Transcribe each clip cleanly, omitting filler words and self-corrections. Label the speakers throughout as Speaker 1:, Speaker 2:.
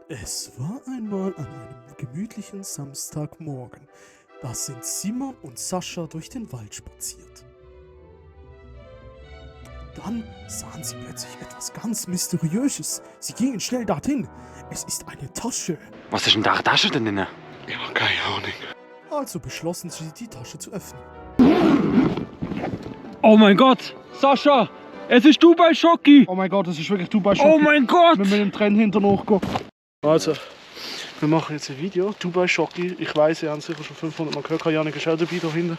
Speaker 1: Es war einmal an einem gemütlichen Samstagmorgen. Da sind Simon und Sascha durch den Wald spaziert. Dann sahen sie plötzlich etwas ganz Mysteriöses. Sie gingen schnell dorthin. Es ist eine Tasche.
Speaker 2: Was ist denn da eine Tasche denn drin?
Speaker 3: Ja, keine Ahnung.
Speaker 1: Also beschlossen sie, die Tasche zu öffnen.
Speaker 2: Oh mein Gott! Sascha! Es ist Dubai Schoki!
Speaker 3: Oh mein Gott, das ist wirklich Dubai Schoki.
Speaker 2: Oh mein Gott!
Speaker 3: Mit dem Trend hinter nachgehen. Also, wir machen jetzt ein Video. Dubai Schoki. Ich weiss, ihr habt sicher schon 500 Mal gehört. Janik ist auch dabei da hinten.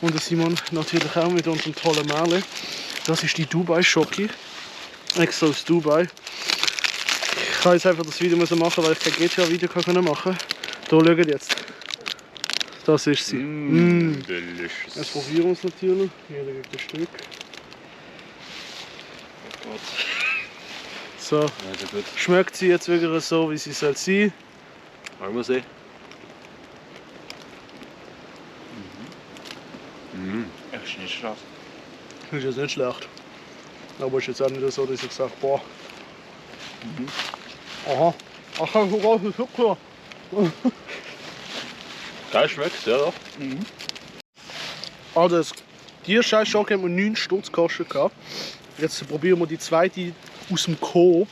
Speaker 3: Und der Simon natürlich auch mit unserem tollen Märchen. Das ist die Dubai Schoki. Extra aus Dubai. Ich kann jetzt einfach das Video machen, weil ich kein GTA-Video machen kann. Da schaut jetzt. Das ist sie.
Speaker 2: Delicious.
Speaker 3: Jetzt probieren wir es natürlich. Jeder gibt ein Stück.
Speaker 2: Oh Gott.
Speaker 3: So.
Speaker 2: Also gut.
Speaker 3: Schmeckt sie jetzt wirklich so, wie sie soll sein?
Speaker 2: Wollen wir sehen? Ist nicht schlecht.
Speaker 3: Ist jetzt nicht schlecht. Aber ist jetzt auch nicht so, dass ich sage, boah. Aha. Ach, sogar ist super.
Speaker 2: Geil schmeckt, ja doch.
Speaker 3: Also, die scheiß Schoki haben wir 9 Stutz gekostet. Jetzt probieren wir die zweite aus dem Coop.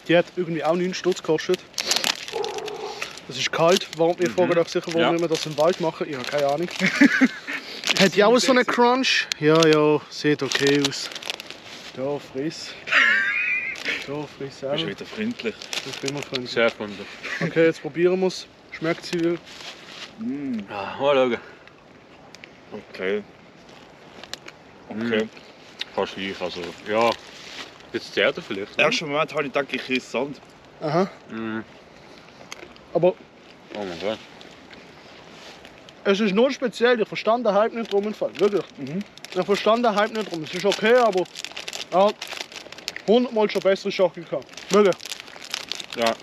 Speaker 3: Die hat irgendwie auch 9 Stutz gekostet. Das ist kalt. Warum? Ihr fragt euch sicher, warum wir das im Wald machen. Ich habe keine Ahnung. Hat die auch so einen Crunch? Ja, ja, sieht okay aus. Da, friss. Da, friss auch.
Speaker 2: Ist wieder freundlich.
Speaker 3: Das ist immer freundlich.
Speaker 2: Sehr freundlich.
Speaker 3: Okay, jetzt probieren wir es. Schmeckt sie wie?
Speaker 2: Ah, mal schauen. Okay. Okay. Fast wie ich, also. Ja. Jetzt zerrt vielleicht.
Speaker 4: Im ersten Moment habe ich gedacht, ich esse Sand.
Speaker 3: Aha.
Speaker 2: Mhm.
Speaker 3: Aber
Speaker 2: Oh mein Gott.
Speaker 3: es ist nur speziell. Ich verstand den Hype nicht drum im Fall. Wirklich. Ich verstand den Hype nicht drum. Es ist okay, aber ja, 100 Mal schon bessere Schoki gehabt. Wirklich.
Speaker 2: Ja,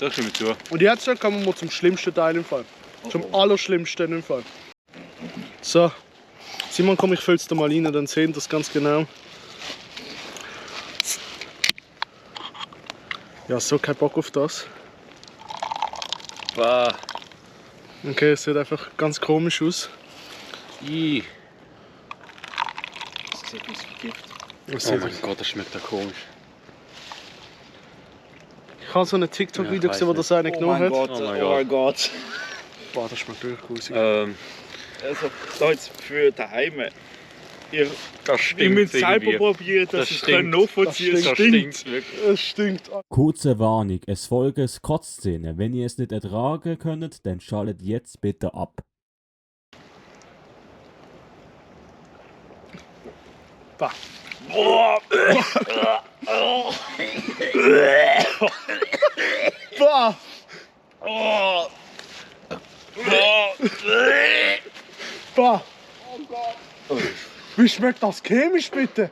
Speaker 2: das stimme ich zu.
Speaker 3: Und jetzt kommen wir mal zum schlimmsten Teil im Fall. Zum allerschlimmsten im Fall. So. Simon, komm, ich füll's dir mal rein, dann sehen wir das ganz genau. Ja, so kein Bock auf das.
Speaker 2: Bah.
Speaker 3: Okay, es sieht einfach ganz komisch aus.
Speaker 2: I.
Speaker 4: Das sieht aus wie Gift.
Speaker 3: Es
Speaker 2: Oh
Speaker 3: sieht-
Speaker 2: mein Gott, das schmeckt ja komisch.
Speaker 3: Ich habe so ein TikTok-Video
Speaker 2: Ja, ich
Speaker 3: gesehen, wo
Speaker 2: weiß
Speaker 3: das einer genommen hat.
Speaker 2: Oh mein
Speaker 4: oh mein Gott.
Speaker 3: Boah, das schmeckt wirklich grusig.
Speaker 4: Also, da jetzt für daheim. Ihr
Speaker 2: Das
Speaker 4: ihr müsst selber
Speaker 2: irgendwie.
Speaker 4: probieren, dass
Speaker 2: Das
Speaker 4: ihr es
Speaker 2: stinkt.
Speaker 4: nachvollziehen
Speaker 3: Das
Speaker 4: könnt.
Speaker 2: Das
Speaker 4: Es
Speaker 2: stinkt wirklich.
Speaker 3: Es stinkt.
Speaker 5: Kurze Warnung, es folgt Kotzszene. Wenn ihr es nicht ertragen könnt, dann schaltet jetzt bitte ab.
Speaker 3: Bah. Bah. Bah. Wie schmeckt das chemisch bitte?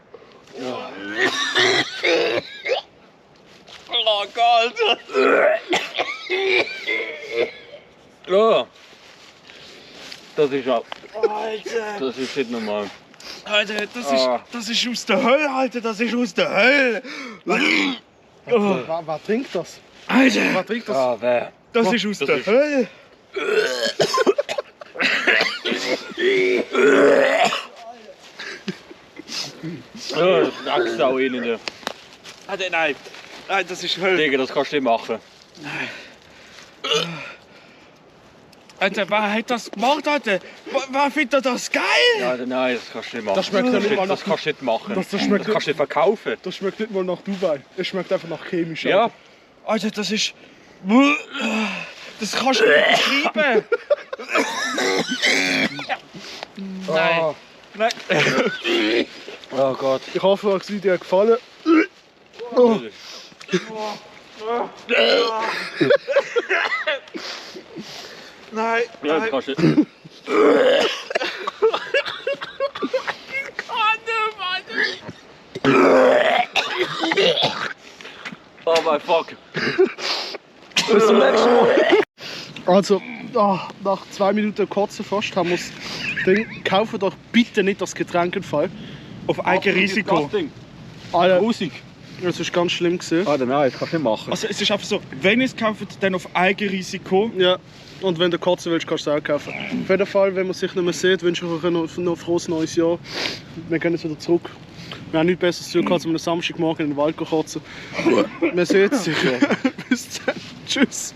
Speaker 2: Oh Gott! Ja. Das ist ja.
Speaker 4: Alter,
Speaker 2: Das ist nicht normal.
Speaker 4: Alter, das ist aus der Hölle, Alter, das ist aus der Hölle.
Speaker 3: Wer trinkt das?
Speaker 4: Alter,
Speaker 3: Wer trinkt das?
Speaker 2: Ah, wer?
Speaker 4: das ist aus
Speaker 2: Das
Speaker 4: der
Speaker 2: ist-
Speaker 4: Hölle.
Speaker 2: Ja, das knackst auch in der.
Speaker 4: Alter, nein. Nein, das ist Hölle.
Speaker 2: Digga, das kannst du nicht machen.
Speaker 4: Alter, wer hat das gemacht, Alter? Wer findet das geil?
Speaker 2: Nein, nein, das kannst du nicht machen.
Speaker 3: Das schmeckt ja nicht mal
Speaker 2: Das
Speaker 3: nach-
Speaker 2: kannst du nicht machen.
Speaker 3: Das schmeckt-
Speaker 2: kannst du nicht verkaufen.
Speaker 3: Das schmeckt nicht mal nach Dubai. Es schmeckt einfach nach chemisch.
Speaker 2: Ja.
Speaker 4: Alter, das ist... Das kannst du nicht beschreiben.
Speaker 3: Ah.
Speaker 4: Nein.
Speaker 2: Oh Gott.
Speaker 3: Ich hoffe, euch das Video hat gefallen. Oh.
Speaker 4: Nein.
Speaker 2: Ja, das
Speaker 4: Nein.
Speaker 2: kannst du nicht. Oh mein Fuck. Bis zum nächsten Mal.
Speaker 3: Also, nach 2 Minuten Kotzen fast haben wir es. Ding. Kauft doch bitte nicht das Getränk im Fall.
Speaker 4: Auf eigenes Risiko.
Speaker 3: Alter,
Speaker 2: Grusig.
Speaker 3: Das war ganz schlimm gewesen.
Speaker 2: Ah, nein, das kannst du nicht machen.
Speaker 4: Also es ist einfach so, wenn ihr es kauft, dann auf Eigenrisiko.
Speaker 3: Ja. Und wenn du kotzen willst, kannst du es auch kaufen. Auf jeden Fall, wenn man sich nicht mehr sieht, wünsche ich euch noch ein frohes neues Jahr. Wir gehen jetzt wieder zurück. Wir haben nichts Besseres zu tun, als am Samstagmorgen in den Wald kotzen. Wir sehen sich. Bis dann. Tschüss.